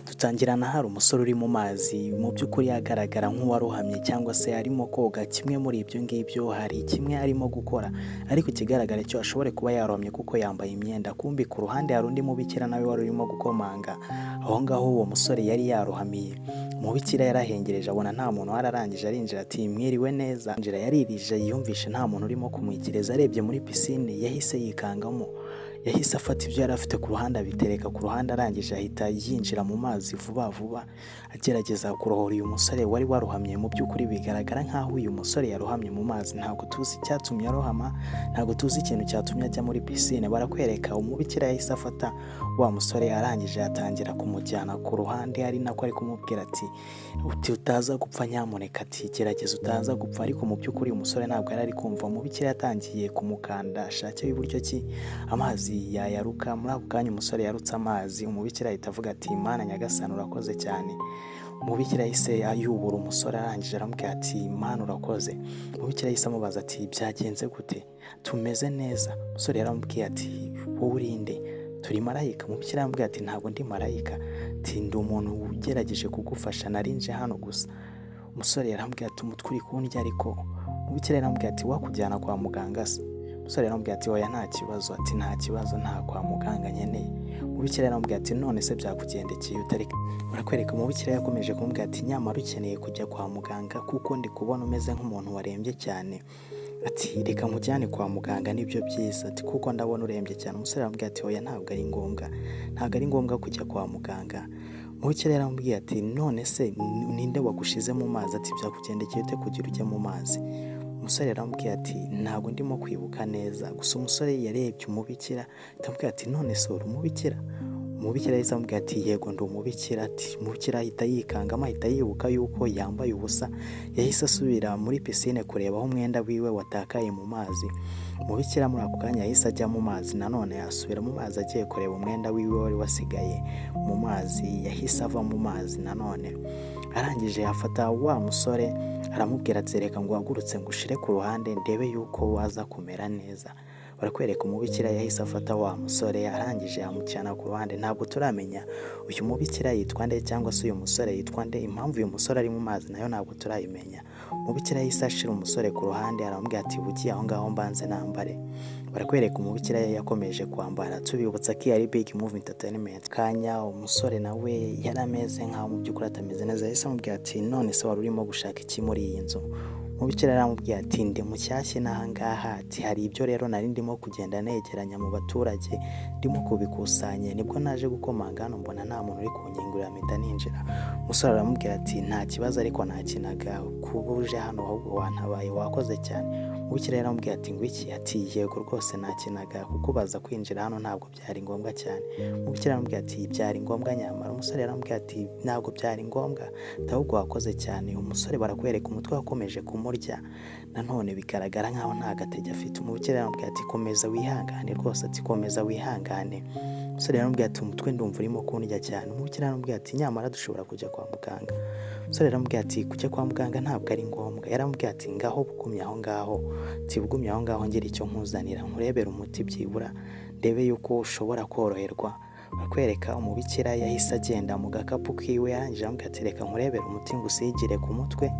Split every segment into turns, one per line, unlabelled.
Dutangirana hari umusore uri mu mazi, mu by'ukuri agaragara nk'uwarohamye cyangwa se arimo koga. Kimwe muri ibyo ngibyo, hari kimwe arimo gukora, ariko ikigaragara cyo ashobore kuba yarohamye kuko yambaye imyenda. Kumbi ku ruhande hari undi mubikira nawe wari urimo gukomanga aho ngaho uwo musore yari yarohamiye. Umubikira yarahengereje abona nta muntu uhari, arangije arinjira ati: "Mwiriwe neza." Injira yaririje, yumvishe nta muntu urimo kumwikiriza. Arebye muri pisine yahise yikangamo, yahise afata ibyo yari afite ku ruhande abitereka ku ruhande, arangije ahita yinjira mu mazi vuba vuba agerageza kurohora uyu musore wari warohamye. Mu by'ukuri bigaragara nk'aho uyu musore yarohamye mu mazi. Ntabwo tuzi icyatumye arohama, ntabwo tuzi ikintu cyatumye ajya muri pisine. Barakwereka umubikira yahise afata wa musore, arangije atangira kumujyana ku ruhande, ari nako ari kumubwira ati: "Uti utaza gupfa nyamuneka," ati: "Gerageza utaza gupfa." Ariko mu by'ukuri uyu musore ntabwo yari ari kumva. Umubikira yatangiye kumukanda ashake iburyo ki amazi yayaruka. Muri ako kanya umusore yarutse amazi, umubikira ahita avuga ati: "Imana nyagasani, urakoze cyane." Umubikira yahise yubura umusore, arangije aramubwira ati: "Imana urakoze." Umubikira yahise amubaza ati: "Byagenze gute? Tumeze neza?" Umusore yaramubwiye ati: "Wowe urinde? Turi marayika?" Umubikira yaramubwiye ati: "Ntabwo ndi marayika," ati: "Ndi umuntu ugerageje kugufasha, narinje hano gusa." Umusore yaramubwiye ati: "Umutwe uri kundya." Ariko umubikira yaramubwiye ati: "Wakujyana kwa muganga se?" Umusore yaramubwiye ati: "Oya, nta kibazo," ati: "Nta kibazo, nta kwa muganga nkeneye." Umubikira yaramubwiye ati: "None se byakugendekeye utari?" Barakwereka umubikira yakomeje kumubwira ati: "Nyamara ukeneye kujya kwa muganga kuko ndi kubona umeze nk'umuntu warembye cyane," ati: "Reka nkujyane kwa muganga nibyo byiza," ati: "kuko ndabona urembye cyane." Umusore aramubwira ati: "Oya, ntabwo ari ngombwa, ntabwo ari ngombwa kujya kwa muganga." Umubikira yaramubwiye ati: "None se ninde wagushize mu mazi?" Ati: "Byakugendekeye ute kugira ujye mu mazi?" Umusore yaramubwiye ati: "Ntabwo ndimo kwibuka neza." Gusa umusore yarebye umubikira aramubwira ati: "None se uri umubikira?" Umubikira yahise amubwira ati: "Yego, ndi umubikira." Ati umubikira ahita yikangamo, ahita yibuka yuko yambaye ubusa. Yahise asubira muri pisine kureba aho umwenda wiwe watakaye mu mazi. Umubikira muri ako kanya yahise ajya mu mazi nanone, asubira mu mazi agiye kureba umwenda wiwe wari wasigaye mu mazi. Yahise ava mu mazi nanone, arangije afata wa musore aramubwira ati: "Reka ngo uhagurutse ngo ushire ku ruhande ndebe yuko waza kumera neza." Barakwereka umubikira yahise afata wa musore, arangije amujyana ku ruhande. Ntabwo turamenya uyu mubikira yitwa nde cyangwa se uyu musore yitwa nde. Impamvu uyu musore ari mu mazi nayo ntabwo turayimenya. Umubikira yahise ashira umusore ku ruhande, aramubwira ati: "Bugiye aho ngaho mbanze nambare." Barakwereka umubikira yakomeje kwambara. Tubibutsa ko iyi ari Big Move Entertainment. Kanya umusore nawe yari ameze nkaho mu by'ukuri atameze neza. Yahise amubwira ati: "None se wari urimo gushaka iki muri iyi nzu?" Umubikira yaramubwiye ati: "Ndi mushyashya n'aha ngaha," ati: "hari ibyo rero nari ndimo kugenda negeranya mu baturage, ndimo kubikusanya, nibwo naje gukomanga hano mbona nta muntu uri kunkingurira, mpita ninjira." Umusore aramubwira ati: "Nta kibazo, ariko nakinaga kuba uje hano, ahubwo wantabaye, wakoze cyane." Umubikira yaramubwiye ati: "Ngo iki?" Ati: "Yego rwose, nakinaga kukubaza kwinjira hano ntabwo byari ngombwa cyane." Umubikira yaramubwiye ati: "Byari ngombwa nyamara." Umusore yaramubwiye ati: "Ntabwo byari ngombwa, ahubwo wakoze cyane." Umusore barakwereka umutwe wakomeje kumurya nanone, bigaragara nkaho nta gatege afite. Umubikira yaramubwiye ati: "Komeza wihangane rwose," ati: "Komeza wihangane." Umusore yaramubwiye ati: "Umutwe ndumva urimo kundya cyane." Umubikira yaramubwiye ati: "Nyamara dushobora kujya kwa muganga." Umusore yaramubwiye ati: "Kujya kwa muganga ntabwo ari ngombwa." Yaramubwiye ati: "Ngaho bugumye aho ngaho," ati: "bugumye aho ngaho ngira icyo nkuzanira, nkurebere umuti byibura ndebe yuko ushobora koroherwa." Barakwereka umubikira yahise agenda mu gakapu kiwe, arangije aramubwira ati: "Reka nkurebere umuti ngusigire ku mutwe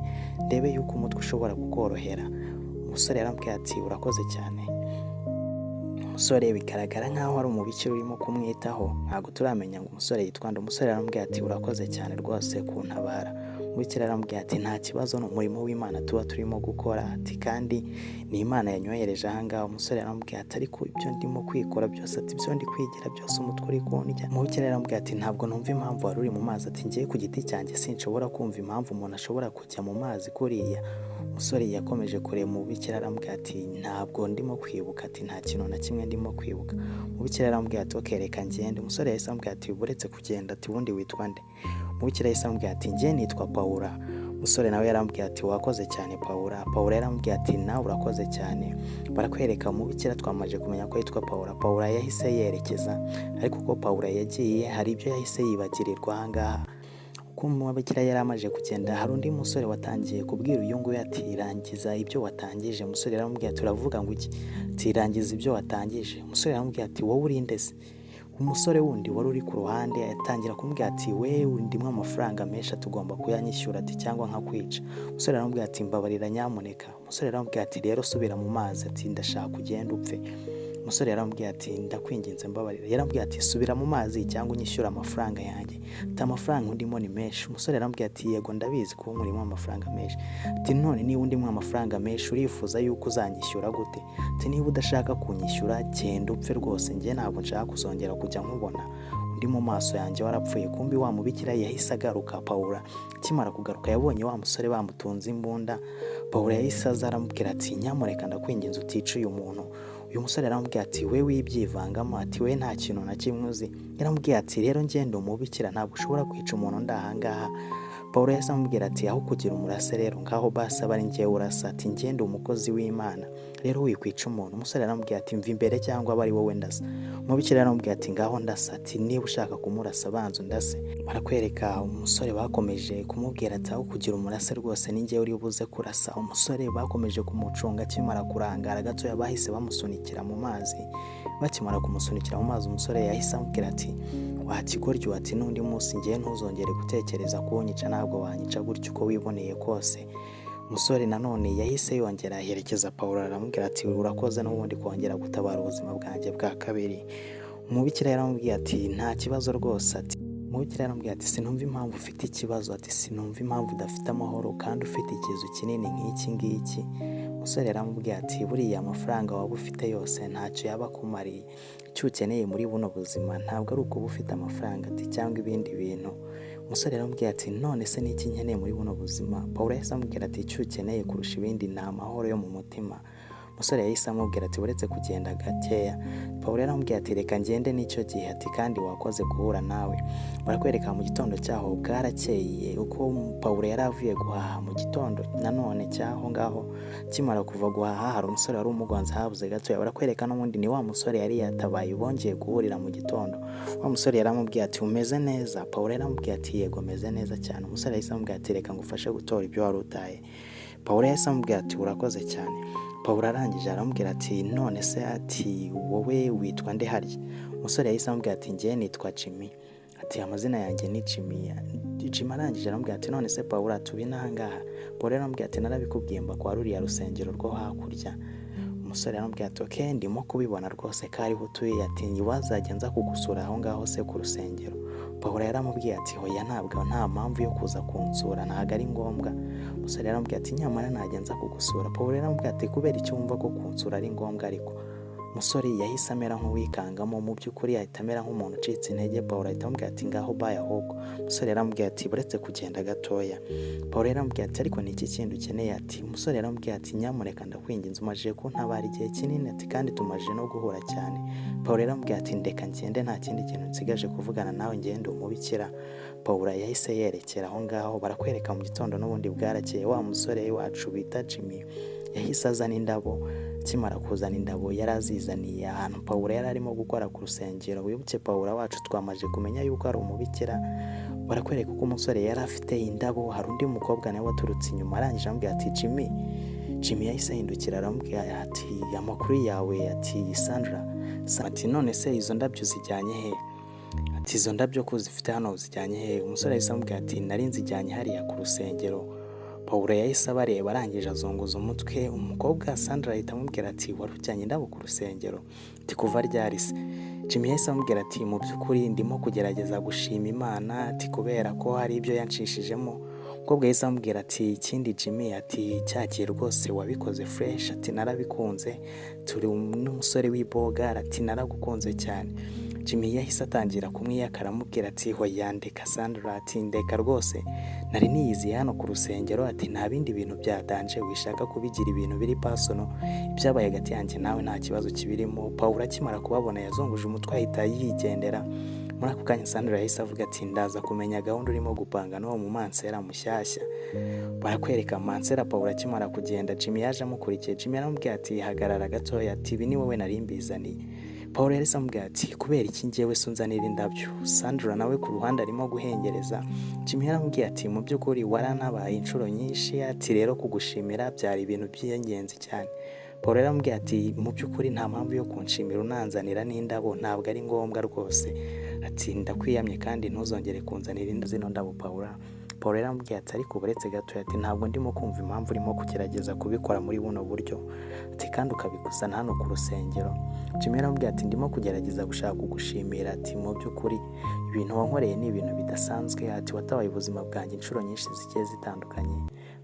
ndebe yuko umutwe ushobora kukorohera." Umusore yaramubwiye ati: "Urakoze cyane." Umusore bigaragara nkaho ari umubikira urimo kumwitaho, ntabwo turamenya ngo umusore yitwa nde. Umusore aramubwira ati: "Urakoze cyane rwose kuntabara." Umubikira aramubwira ati: "Nta kibazo, ni umurimo w'Imana tuba turimo gukora," ati: "kandi ni Imana yanyohereje aha ngaha." Umusore aramubwira ati: "Ariko ibyo ndimo kwikora byose," ati: "ibyo ndi kwigira byose, umutwe uri kundya." Umubikira aramubwira ati: "Ntabwo numva impamvu wari uri mu mazi," ati: "ngiye ku giti cyanjye sinshobora kumva impamvu umuntu ashobora kujya mu mazi kuriya." Umusore yakomeje kureba umubikira, aramubwira ati: "Ntabwo ndimo kwibuka," ati: "nta kintu na kimwe ndimo kwibuka." Umubikira aramubwira ati: "Ok, reka ngende." Umusore yahise amubwira ati: "Uretse kugenda," ati: "ubundi witwa nde?" Umubikira yahise amubwira ati: "Njye nitwa Paula." Umusore nawe yaramubwiye ati: "Wakoze cyane, Paula." Paula yaramubwiye ati: "Nawe urakoze cyane." Barakwereka umubikira twamaze kumenya ko yitwa Paula. Paula yahise yerekeza, ariko uko Paula yagiye hari ibyo yahise yibagirirwa aha ngaha. Uko umubikira yari amaze kugenda, hari undi musore watangiye kubwira uyu nguyu ati: "Rangiza ibyo watangije." Umusore yaramubwiye ati: "Uravuga ngo iki?" Ati: "Rangiza ibyo watangije." Umusore yaramubwiye ati: "Wowe uri nde se?" Umusore wundi wari uri ku ruhande atangira kumubwira ati: "We ndimo amafaranga menshi, tugomba kuyanyishyura," ati, "cyangwa nkakwica." Umusore aramubwira ati: "Mbabarira nyamuneka." Umusore aramubwira ati: "Rero subira mu mazi," ati, "ndashaka ugende upfe." Umusore yaramubwiye ati: "Ndakwinginze, mbabarira." Yaramubwiye ati: "Subira mu mazi cyangwa unyishyure amafaranga yanjye." Ati: "Amafaranga undimo ni menshi." Umusore yaramubwiye ati: "Yego, ndabizi kuba nkurimo amafaranga menshi." Ati: "None niba undimo amafaranga menshi, urifuza yuko uzanyishyura gute?" Ati: "Niba udashaka kunyishyura, genda upfe rwose, njye ntabwo nshaka kuzongera kujya nkubona undi mu maso yanjye warapfuye." Kumbi wa mubikira yahise agaruka. Pawula akimara kugaruka yabonye wa musore bamutunze imbunda. Pawula yahise aza aramubwira ati: "Nyamuneka, ndakwinginze, utica uyu muntu." Uyu musore aramubwira ati: "We wibyivangamo," ati, "we nta kintu na kimwe uzi." Yaramubwiye ati: "Rero ngenda umubikira, ntabwo ushobora kwica umuntu ndahangaha." Paul yahise amubwira ati: "Aho kugira umurase rero, ngaho basi aba ari njyewe urasa," ati, "ngende umukozi w'Imana, rero wikwica umuntu." Umusore aramubwira ati: "Mva imbere cyangwa aba ari wowe ndasa." Umubikira aramubwira ati: "Ngaho ndasa," ati, "niba ushaka kumurasa, banza undase." Barakwereka umusore bakomeje kumubwira ati: "Aho kugira umurase rwose, ni njyewe uri buze kurasa." Umusore bakomeje kumucunga, akimara kurangara gatoya bahise bamusunikira mu mazi. Bakimara kumusunikira mu mazi, umusore yahise amubwira ati: "Wakigoryi," ati, "n'undi munsi ngewe ntuzongere gutekereza kunyica, ntabwo wanyica gutyo uko wiboneye kose." Umusore nanone yahise yongera aherekeza Paul, aramubwira ati: "Urakoze n'ubundi kongera gutabara ubuzima bwanjye bwa kabiri." Umubikira yaramubwiye ati: "Nta kibazo rwose." Ati, umubikira yaramubwiye ati: "Sinumva impamvu ufite ikibazo," ati, "sinumva impamvu udafite amahoro kandi ufite ikizu kinini nk'iki ngiki." Umusore yaramubwiye ati: "Buriya amafaranga waba ufite yose ntacyo yaba akumariye. Icyo ukeneye muri buno buzima ntabwo ari ukuba ufite amafaranga," ati, "cyangwa ibindi bintu." Umusore yaramubwiye ati: "None se n'iki nkeneye muri buno buzima?" Paul yahise amubwira ati: "Icyo ukeneye kurusha ibindi ni amahoro yo mu mutima." Umusore yahise amubwira ati: "Uretse kugenda gakeya." Paul yaramubwiye ati: "Reka ngende n'icyo gihe," ati, "kandi wakoze guhura nawe." Barakwereka mu gitondo cyaho bwarakeye, uko Paul yari avuye guhaha mu gitondo nanone cy'aho ngaho. Akimara kuva guhaha, hari umusore wari umugonze habuze gatoya. Barakwereka n'ubundi ni wa musore yari yatabaye, bongeye guhurira mu gitondo. Wa musore yaramubwiye ati: "Umeze neza?" Paul yaramubwiye ati: "Yego, meze neza cyane." Umusore yahise amubwira ati: "Reka ngufashe gutora ibyo wari utaye." Paul yahise amubwira ati: "Urakoze cyane." Paul arangije aramubwira ati: "None se," ati, "wowe witwa nde harya?" Umusore yahise amubwira ati: "Njye nitwa Jimmy," ati, "amazina yanjye ni Jimmy." Jimmy arangije aramubwira ati: "None se Paul, tubi n'ahangaha?" Paul aramubwira ati: "Narabikubwiye, mba kwa ruriya rusengero rwo hakurya." Umusore aramubwira ati: "Okay, ndimo kubibona rwose ko ariho utuye," ati, "wazajya nza kugusura aho ngaho se ku rusengero?" Paul yaramubwiye ati: "Hoya, ntabwo nta mpamvu yo kuza kunsura, ntabwo ari ngombwa." Umusore yaramubwiye ati: "Nyamara najya nza kugusura." Paul yaramubwiye ati: "Kubera icyo wumva ko kunsura ari ngombwa?" Ariko umusore yahise amera nk'uwikangamo, mu by'ukuri ahita amera nk'umuntu ucitse intege. Paul ahita amubwira ati: "Ngaho bye ahubwo." Umusore yaramubwiye ati: "Buretse kugenda gatoya." Paul yaramubwiye ati: "Ariko ni iki kindi ukeneye?" Ati, umusore yaramubwiye ati: "Nyamuneka, ndakwinginze, umajije kuntabara igihe kinini," ati, "kandi tumaje no guhura cyane." Paul yaramubwiye ati: "Ndeka ngende, nta kindi kintu nsigaje kuvugana nawe, ngende umubikira." Paul yahise yerekera aho ngaho. Barakwereka mu gitondo n'ubundi bwarakeye, wa musore wacu bita Jimmy yahise azana indabo. Akimara kuzana indabo, yari azizaniye ahantu Paul yari arimo gukora ku rusengero. Wibuke Paul wacu twamaze kumenya yuko ari umubikira. Barakwereka uko umusore yari afite indabo, hari undi mukobwa nawe waturutse inyuma, arangije amubwira ati: "Jimmy." Jimmy yahise ahindukira aramubwira ati: "Amakuru yawe?" Ati: "Sandra." Ati: "None se izo ndabyo zijyanye he?" Ati: "Izo ndabyo ko zifite hano zijyanye he?" Umusore yahise amubwira ati: "Nari nzijyanye hariya ku rusengero." Paul yahise abareba, arangije azunguza umutwe. Umukobwa Sandra ahita amubwira ati: "Wari ujyanye indabo ku rusengero?" Ati: "Kuva ryari se?" Jimmy yahise amubwira ati: "Mu by'ukuri ndimo kugerageza gushima Imana," ati, "kubera ko hari ibyo yanshishijemo." Umukobwa yahise amubwira ati: "Ikindi Jimmy," ati, "cyagiye rwose wabikoze fresh," ati, "narabikunze, turi n'umusore w'ibogara," ati, "naragukunze cyane." Jimmy yahise atangira kumwiyaka, aramubwira ati: "Hoya, ndeka Sandra," ati, "ndeka rwose, nari niyiziye hano ku rusengero," ati, "nta bindi bintu bya danger, wishaka kubigira ibintu biri personal, ibyabaye hagati yanjye nawe nta kibazo kibirimo." Paul akimara kubabona yazunguje umutwe ahita yigendera. Muri ako kanya Sandra yahise avuga ati: "Ndaza kumenya gahunda urimo gupanga n'uwo mumansera mushyashya." Barakwereka mansera Paul akimara kugenda, Jimmy yaje amukurikiye. Jimmy aramubwira ati: "Hagarara gatoya," ati, "ibi ni wowe nari mbizaniye." Paul yahise amubwira ati: "Kubera iki njyewe se unzanira indabyo?" Sandra nawe ku ruhande arimo guhengereza. Jimmy yaramubwiye ati: "Mu by'ukuri warantabaye inshuro nyinshi," ati, "rero kugushimira byari ibintu by'ingenzi cyane." Paul yaramubwiye ati mu by'ukuri nta mpamvu yo kunshimira unanzanira n'indabo, ntabwo ari ngombwa rwose. Ati ndakwiyamye kandi ntuzongere kunzanira zino ndabo Paula. Paul yaramubwiye ati ariko uretse gato, ati ntabwo ndimo kumva impamvu urimo kugerageza kubikora muri buno buryo, ati kandi ukabikuzana hano ku rusengero. Jimmy yaramubwiye ati ndimo kugerageza gushaka kugushimira, ati mu by'ukuri ibintu wankoreye ni ibintu bidasanzwe, ati watabaye ubuzima bwanjye inshuro nyinshi zigiye zitandukanye.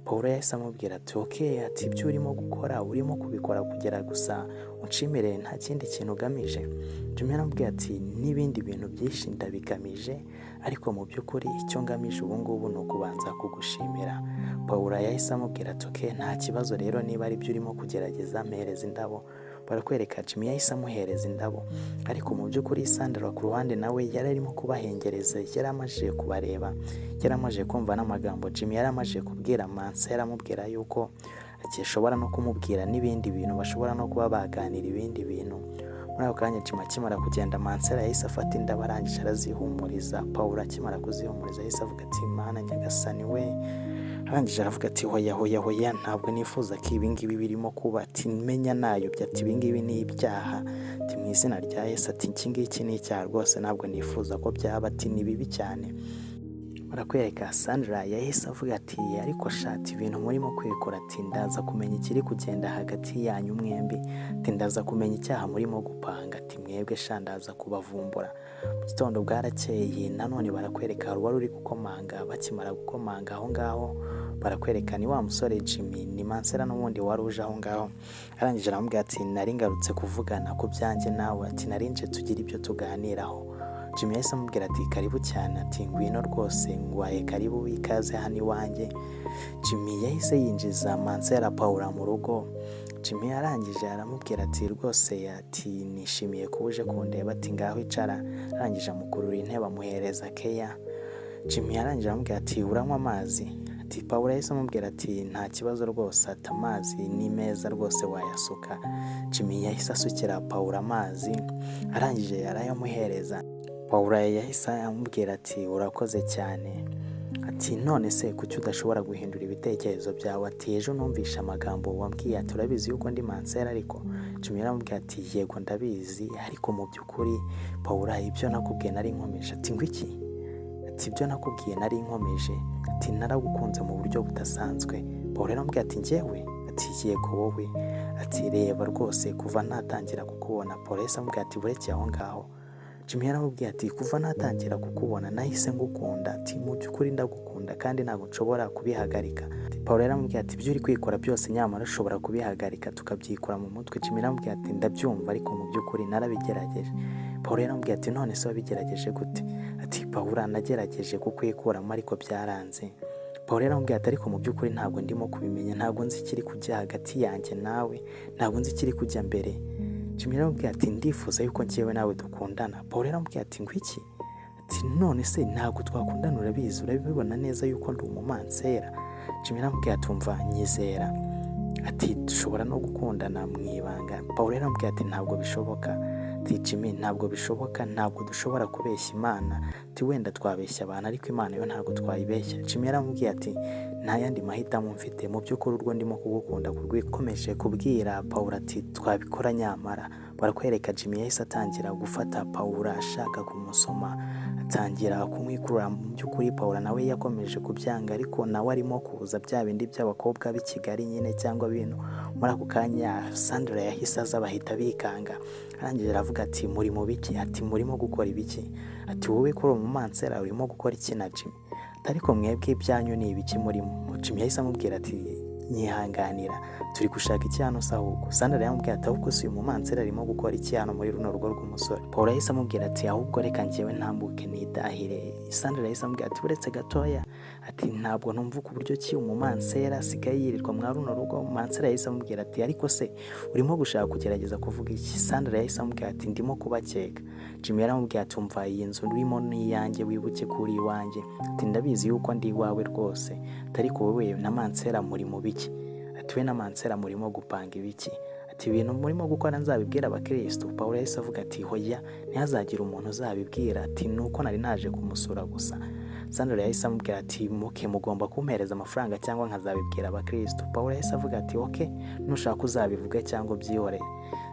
Paul yahise amubwira ati okay, ati ibyo urimo gukora urimo kubikora kugira gusa unshimire, nta kindi kintu ugamije. Jimmy yaramubwiye ati n'ibindi bintu byinshi ndabigamije, ariko mu by'ukuri icyo ngamije ubu ngubu ni ukubanza kugushimira. Paul yahise amubwira ati okay, nta kibazo rero, niba ari byo urimo kugerageza mpereza indabo. Barakwereka Jimmy yahise amuhereza indabo, ariko mu by'ukuri Sandra ku ruhande nawe yari arimo kubahengereza, yari amajije kubareba, yari amajije kumva n'amagambo Jimmy yari amajije kubwira Mansera, amubwira yuko ashobora no kumubwira n'ibindi bintu, bashobora no kuba baganira ibindi bintu. Muri ako kanya Jimmy akimara kugenda, Mansera yahise afata indabo arangije arazihumuriza. Paul akimara kuzihumuriza yahise avuga ati Mana nyagasani we, arangije aravuga ati hoya hoya hoya, ntabwo nifuza ko ibi ngibi birimo kuba, ati menya nayobya, ati ibi ngibi ni ibyaha, ati mu izina rya Yesu, ati iki ngiki ni icyaha rwose, ntabwo nifuza ko byaba, ati ni bibi cyane. Barakwereka Sandra yahise avuga ati ariko shati ibintu murimo kwikora, ati ndaza kumenya ikiri kugenda hagati yanyu mwembi, ati ndaza kumenya icyaha murimo gupanga, ati mwebwe sha ndaza kubavumbura. Mu gitondo bwarakeye nanone barakwereka hari uwari uri gukomanga. Bakimara gukomanga aho ngaho barakwereka ni wa musore Jimmy, ni Mansera n'ubundi wari uje aho ngaho. Arangije aramubwira ati nari ngarutse kuvugana ku byanjye nawe, ati nari nje tugire ibyo tuganiraho. Jimmy yahise amubwira ati karibu cyane, ati ngwino rwose ngwaye karibu, ikaze hano iwanjye. Jimmy yahise yinjiza Mansera Paula mu rugo. Jimmy arangije aramubwira ati rwose, ati nishimiye kuba uje kundeba, ati ngaho icara. Arangije amukurura intebe amuhereza keya. Jimmy arangije aramubwira ati uranywa amazi? Ati Paula yahise amubwira ati nta kibazo rwose, ati amazi ni meza rwose wayasuka. Jimmy yahise asukira Paula amazi arangije arayamuhereza. Paula yahise amubwira ati urakoze cyane, ati none se kuki udashobora guhindura ibitekerezo byawe? Ati ejo numvishe amagambo wambwiye, ati urabizi yuko ndi Mansera? Ariko Jimmy yaramubwiye ati yego ndabizi, ariko mu by'ukuri Paula ibyo nakubwiye nari nkomeje. Ati ngo iki? Ati ibyo nakubwiye nari nkomeje, ati naragukunze mu buryo budasanzwe. Paula yaramubwiye ati njyewe? Ati yego wowe, ati reba rwose kuva natangira kukubona. Paula yahise amubwira ati burekeye aho ngaho. Jimmy yaramubwiye ati kuva natangira kukubona nahise ngukunda, ati mu by'ukuri ndagukunda kandi ntabwo nshobora kubihagarika. Paul yaramubwiye ati ibyo uri kwikora byose nyamara ushobora kubihagarika tukabyikura mu mutwe. Jimmy yaramubwiye ati ndabyumva, ariko mu by'ukuri narabigerageje. Paul yaramubwiye ati none se wabigerageje gute? Ati Paul nagerageje kukwikuramo ariko byaranze. Paul yaramubwiye ati ariko mu by'ukuri ntabwo ndimo kubimenya, ntabwo nzi ikiri kujya hagati yanjye nawe, ntabwo nzi ikiri kujya mbere. Jimmy yaramubwiye ati ndifuza yuko njyewe nawe dukundana. Paul yaramubwiye ati ngwiki? Ati none se ntabwo twakundana, urabizi urabibona neza yuko ndi umumansera. Jimmy yaramubwiye ati umva nyizera, ati dushobora no gukundana mu ibanga. Paul yaramubwiye ati ntabwo bishoboka, ati Jimmy ntabwo bishoboka, ntabwo dushobora kubeshya Imana, ati wenda twabeshya abantu ariko Imana yo ntabwo twayibeshya. Jimmy yaramubwiye ati nta yandi mahitamo mfite, mu by'ukuri urwo ndimo kugukunda kurwikomeje kubwira Paul ati twabikora nyamara. Barakwereka Jimmy yahise atangira gufata Paul ashaka kumusoma, atangira kumwikurura. Mu by'ukuri Paul nawe yakomeje kubyanga, ariko nawe arimo kuza bya bindi by'abakobwa b'i Kigali nyine cyangwa bino. Muri ako kanya Sandra yahise aza bahita bikanga, arangije aravuga ati muri mu biki? Ati murimo gukora ibiki? Ati wowe kuri umumansera urimo gukora iki na Jimmy? Ati ariko mwebwe ibyanyu ni ibiki murimo? Jimmy yahise amubwira ati nyihanganira, turi gushaka iki hano se ahubwo? Sandra yaramubwiye ati ahubwo si uyu mumansera arimo gukora iki hano muri runo rugo rw'umusore? Paul yahise amubwira ati ahubwo reka njyewe ntambuke nitahire. Sandra yahise amubwira ati uretse gatoya, ati ntabwo numva uburyo ki umumansera asigaye yirirwa mwa runo rugo. Mansera yahise amubwira ati ariko se urimo gushaka kugerageza kuvuga iki? Sandra yahise amubwira ati ndimo kubakeka. Jimmy yaramubwiye ati umva iyi nzu urimo ni iyanjye, wibuke ko uri iwanjye, ati ndabizi yuko ndi iwawe rwose, ati ariko wowe na Mansera muri mu biki? Ati we na Mansera murimo gupanga ibiki? Ati ibintu murimo gukora nzabibwira abakirisitu? Paul yahise avuga ati hoya, ntihazagire umuntu uzabibwira, ati nuko nari naje kumusura gusa. Sandra yahise amubwira ati: "Muke mugomba kumpereza amafaranga cyangwa nkazabibwira abakirisitu." Paul yahise avuga ati: "Okay, nushaka uzabivuge cyangwa ubyihorere."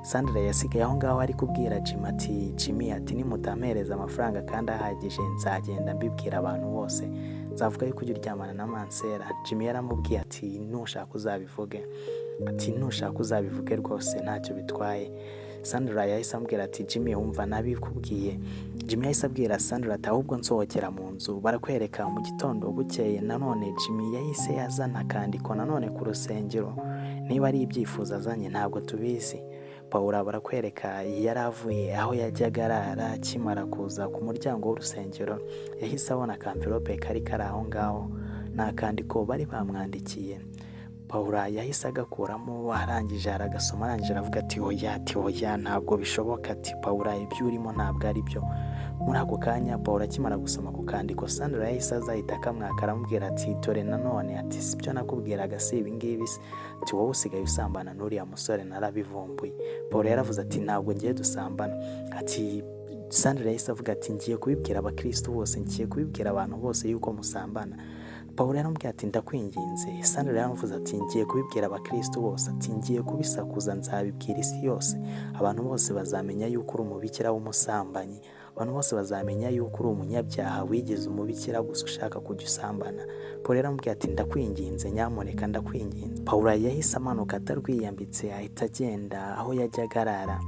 Sandra yasigaye aho ngaho ari kubwira Jimmy ati: "Jimmy," ati, "nimutampereza amafaranga kandi ahagije, nzagenda mbibwira abantu bose, nzavuga yuko ujya uryamana na mansera." Jimmy yaramubwiye ati: "Nushaka uzabivuge," ati: "Nushaka uzabivuge rwose, ntacyo bitwaye." Sandra yahise amubwira ati: "Jimmy, wumva nabikubwiye." Jimmy yahise abwira Sandra ati: "Ahubwo nsohokera mu nzu." Barakwereka mu gitondo bukeye nanone Jimmy yahise azana akandiko nanone ku rusengero. Niba ari ibyifuzo azanye ntabwo tubizi. Paula barakwereka yari avuye aho yajyaga arara. Akimara kuza ku muryango w'urusengero, yahise abona akamvirope kari kari aho ngaho. Ni akandiko bari bamwandikiye. Paula yahise agakuramo, arangije aragasoma, arangije aravuga ati: "Oya," ati: "Oya, ntabwo bishoboka," ati: "Paula, ibyo urimo ntabwo ari byo." Muri ako kanya Paula akimara gusoma ku kandiko, Sandra yahise aza, ahita akamwaka, aramubwira ati: "Dore nanone," ati: "Si byo nakubwiraga, si ibi ngibi se?" Ati: "Wowe usigaye usambana n'uriya musore, narabivumbuye." Paula yaravuze ati: "Ntabwo ngiye dusambana." Ati Sandra yahise avuga ati: "Ngiye kubibwira abakirisitu bose, ngiye kubibwira abantu bose yuko musambana." Paul yaramubwiye ati: "Ndakwinginze." Sandra yaramuvuze ati: "Ngiye kubibwira abakirisitu bose," ati: "Ngiye kubisakuza, nzabibwira isi yose, abantu bose bazamenya yuko uri umubikira w'umusambanyi, abantu bose bazamenya yuko uri umunyabyaha wigize umubikira gusa ushaka kujya usambana." Paul yaramubwiye ati: "Ndakwinginze, nyamuneka, ndakwinginze." Paul yahise amanuka atarwiyambitse, ahita agenda aho yajyaga arara.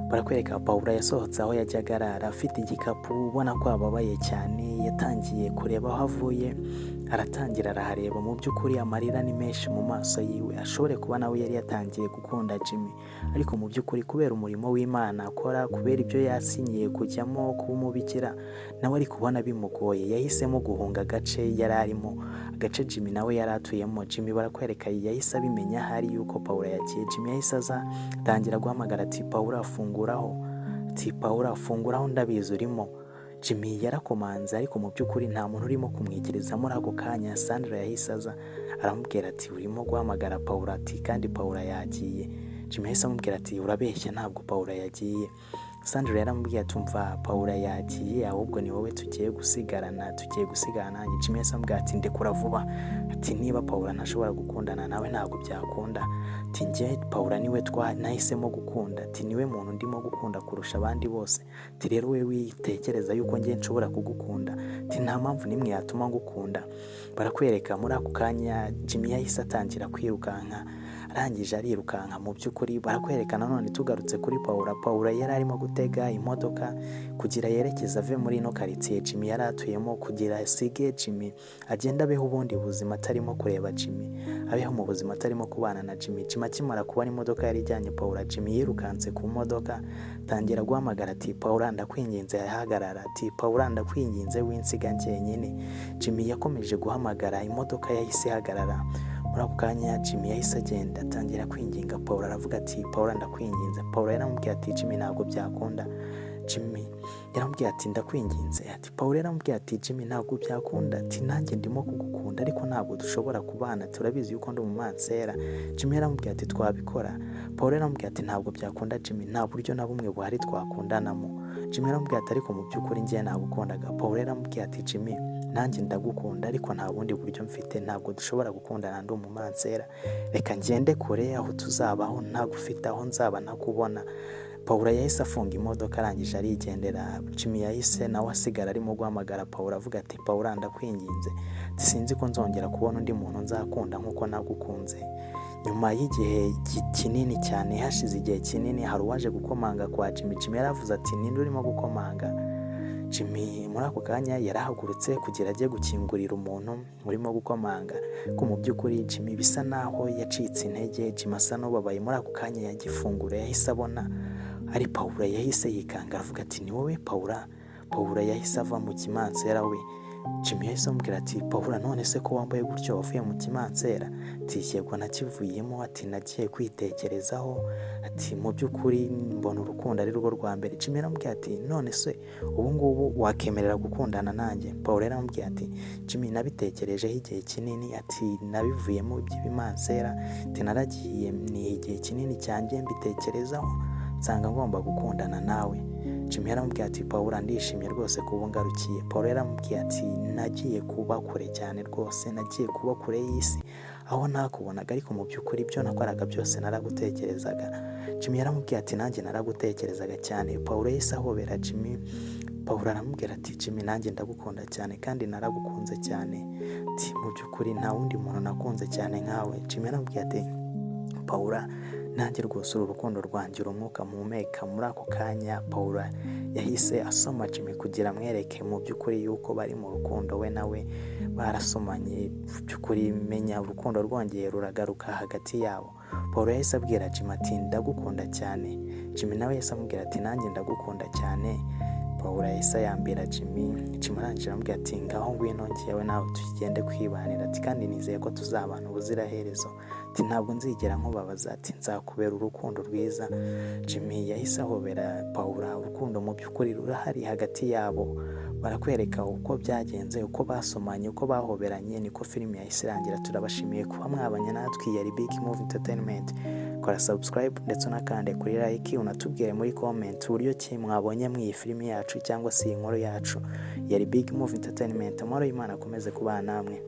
Barakwereka Paula yasohotse aho yajyaga arara afite igikapu, ubona ko ababaye cyane. Yatangiye kureba aho avuye, aratangira arahareba. Mu by'ukuri amarira ni menshi mu maso yiwe. Ashobore kuba nawe yari yatangiye gukunda Jimmy, ariko mu by'ukuri kubera umurimo w'Imana akora, kubera ibyo yasinyiye kujyamo kuba umubikira, nawe ari kubona bimugoye. Yahisemo guhunga agace yari arimo, agace Jimmy nawe yari atuyemo. Jimmy barakwereka yahise abimenya ahari yuko Paula yagiye. Jimmy yahise aza, atangira guhamagara ati: "Paula, funguraho," ati: "Paula, funguraho, ndabizi urimo." Jimmy yarakomanze, ariko mu by'ukuri nta muntu urimo kumwigiriza. Muri ako kanya Sandra yahise aza, aramubwira ati: "Urimo guhamagara Paula," ati: "kandi Paula yagiye." Jimmy yahise amubwira ati: "Urabeshya, ntabwo Paula yagiye." Sandra yaramubwiye ati: "Umva, Paula yagiye, ahubwo ni wowe tugiye gusigarana, tugiye gusigarana nanjye." Jimmy yahise amubwira ati: "Ndekura vuba," ati: "Niba Paula ntashobora gukundana nawe, ntabwo byakunda," ati: "Njye Paula niwe nahisemo gukunda," ati: "niwe muntu ndimo gukunda kurusha abandi bose," ati: "rero we witekereza yuko njye nshobora kugukunda," ati: "nta mpamvu n'imwe yatuma ngukunda." Barakwereka muri ako kanya Jimmy yahise atangira kwirukanka, arangije arirukanka. Mu by'ukuri barakwereka nanone tugarutse kuri Paula, Paula yari arimo gutega imodoka kugira yerekeze ave muri ino karitsiye Jimmy yari atuyemo, kugira asige Jimmy agende abeho ubundi buzima atarimo kureba Jimmy, abeho mu buzima atarimo kubana na Jimmy. Jimmy akimara kubona imodoka yari ijyanye Paula, Jimmy yirukanse ku modoka, atangira guhamagara ati: "Paula, ndakwinginze, hagarara," ati: "Paula, ndakwinginze, winsiga njyenyine." Jimmy yakomeje guhamagara, imodoka yahise ihagarara. Muri ako kanya Jimmy yahise agenda, atangira kwinginga Paula, aravuga ati: "Paula, ndakwinginze." Paula yaramubwiye ati: "Jimmy, ntabwo byakunda." Jimmy yaramubwiye ati: "Ndakwinginze." Ati Paula yaramubwiye ati: "Jimmy, ntabwo byakunda," ati: "nanjye ndimo kugukunda, ariko ntabwo dushobora kubana, turabizi yuko ndi umumansera." Jimmy yaramubwiye ati: "Twabikora." Paula yaramubwiye ati: "Ntabwo byakunda Jimmy, nta buryo na bumwe buhari twakundanamo." Jimmy yaramubwiye ati: "Ariko mu by'ukuri njye nagukundaga." Paula yaramubwiye ati: "Jimmy, nanjye ndagukunda, ariko nta bundi buryo mfite, ntabwo dushobora gukundana, ndi umumansera. Reka ngende kure aho tuzabaho ntagufite, aho nzaba ntakubona." Paula yahise afunga imodoka, arangije arigendera. Jimmy yahise nawe asigara arimo guhamagara Paula, avuga ati: "Paula, ndakwinginze, sinzi ko nzongera kubona undi muntu nzakunda nk'uko nagukunze." Nyuma y'igihe kinini cyane, hashize igihe kinini, hari uwaje gukomanga kwa Jimmy. Jimmy yaravuze ati: "Ninde urimo gukomanga?" Jimmy muri ako kanya yarahagurutse kugira ajye gukingurira umuntu urimo gukomanga, ko mu by'ukuri Jimmy bisa naho yacitse intege. Jimmy asa n'ubabaye. Muri ako kanya yagifungura, yahise abona ari Paula. Yahise yikanga, aravuga ati: "Ni wowe Paula?" Paula yahise ava mu kimansera we. Jimmy yahise amubwira ati: "Paula, none se ko wambaye gutyo, wavuye mu kimansera?" Ati: "Yego, nakivuyemo," ati: "nagiye kwitekerezaho," ati: "mu by'ukuri mbona urukundo ari rwo rwa mbere." Jimmy yaramubwiye ati: "None se ubu ngubu wakemerera gukundana nanjye?" Paula yaramubwiye ati: "Jimmy, nabitekerejeho igihe kinini," ati: "nabivuyemo iby'ibimansera," ati: "naragiye ni igihe kinini cyanjye mbitekerezaho, nsanga ngomba gukundana nawe." Jimmy yaramubwiye ati: "Paula, ndishimye rwose kuba ungarukiye." Paula yaramubwiye ati: "Nagiye kuba kure cyane rwose, nagiye kuba kure y'isi aho ntakubonaga, ariko mu by'ukuri ibyo nakoraga byose naragutekerezaga." Jimmy yaramubwiye ati: "Nanjye naragutekerezaga cyane." Paula yahise ahobera Jimmy. Paula aramubwira ati: "Jimmy, nanjye ndagukunda cyane kandi naragukunze cyane." Ati: "Mu by'ukuri nta wundi muntu nakunze cyane nkawe." Jimmy yaramubwiye ati: "Paula, nanjye rwose uru rukundo rwanjye, uri umwuka mpumeka." Muri ako kanya Paula yahise asoma Jimmy kugira amwereke mu by'ukuri yuko bari mu rukundo, we nawe barasomanye. Mu by'ukuri menya urukundo rwongeye ruragaruka hagati yabo. Paula yahise abwira Jimmy ati: "Ndagukunda cyane." Jimmy nawe yahise amubwira ati: "Nanjye ndagukunda cyane." Paula yahise yambira Jimmy. Jimmy arangije aramubwira ati: "Ngaho ngwino njyewe nawe tugende kwibanira." Ati: "Kandi nizeye ko tuzabana ubuziraherezo." Ati: "Ntabwo nzigera nkubabaza." Ati: "Nzakubera urukundo rwiza." Jimmy yahise ahobera Paula. Urukundo mu by'ukuri rurahari hagati yabo. Barakwereka uko byagenze, uko basomanye, uko bahoberanye, niko filime yahise irangira. Turabashimiye kuba mwabanye natwe. Yari Big Move Entertainment. Kora subscribe ndetse unakande kuri like, unatubwire muri comment uburyo ki mwabonye mu iyi filime yacu cyangwa se iyi nkuru yacu. Yari Big Move Entertainment. Amahoro y'Imana akomeze kubana namwe.